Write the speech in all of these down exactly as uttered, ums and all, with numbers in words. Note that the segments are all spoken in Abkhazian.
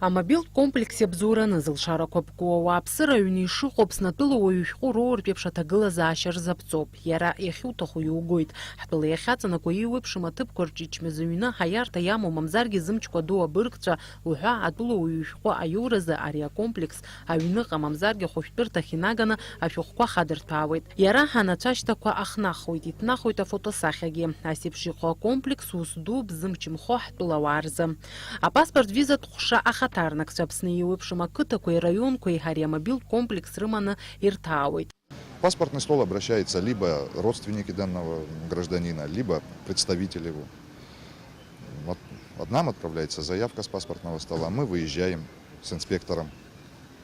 Амобилтә комплекс иабзоураны зылшарақәа ԥку ауааԥсыра аҩны ишыҟоу Аԥснатәыла уаҩы шәҟәы роуртә еиԥш аҭагылазаашьа рзаԥҵоуп. Иара иахьуҭаху иугоит. Ҳтәыла иахьаҵанакуа еиуеиԥшым аҭыԥқәа рҿы ичмазаҩны аиарҭа иамоу мамзаргьы зымчқәа ду абыргцәа уҳәа атәыла уаҩы шәҟәы аиоуразы ари акомплекс аҩныҟа мамзаргьы ахәышәтәырҭахь инаганы ашәҟәқәа хадырҭәаауеит. Иара анацәа ашьҭақәа ахнахуеит, иҭнахуеит афотосахьагьы. Ас еиԥш иҟоу акомплекс ус дууп зымч мхо ҳтәылауаа рзы. Апаспорт визатә ҟәша ахаҭарнакцәа Аԥсны еиуеиԥшым ақыҭақәеи раионқәеи ари амобилтә комплекс рыманы ирҭаауеит. Паспортный стол обращается либо родственники данного гражданина, либо представитель его. Вот, вот нам отправляется заявка с паспортного стола, мы выезжаем с инспектором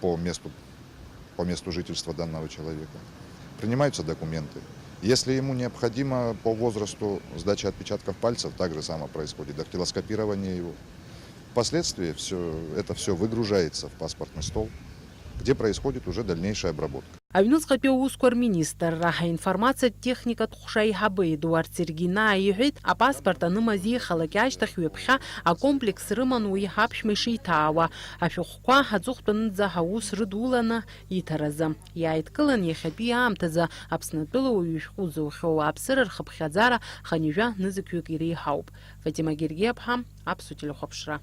по месту, по месту жительства данного человека. Принимаются документы. Если ему необходимо по возрасту сдача отпечатков пальцев, так же само происходит дактилоскопирование его. Впоследствии всё, это всё выгружается в паспортный стол, где происходит уже дальнейшая обработка. Аҩныҵҟатәи аусқәа рминистрра аинформациатә техникатә ҟәша аиҳабы Едуард Сергина иҳәеит, апаспорт анымаз иҟалак ашьҭахь ҩаԥхьа акомплекс рыман уи аԥшәма ишиҭаауа, ашәҟәқәа аҵыхәтәанынӡа аус рыдуланы иҭаразы. Иааидкылан иахьатәи аамҭазы Аԥснатәыла уаҩы шәҟәы зоухьоу ауааԥсыра рхыԥхьаӡара хынҩажәа нызқьҩык иреиҳауп. Фатима Гергиаԥҳа, Аԥсуа телехәаԥшра.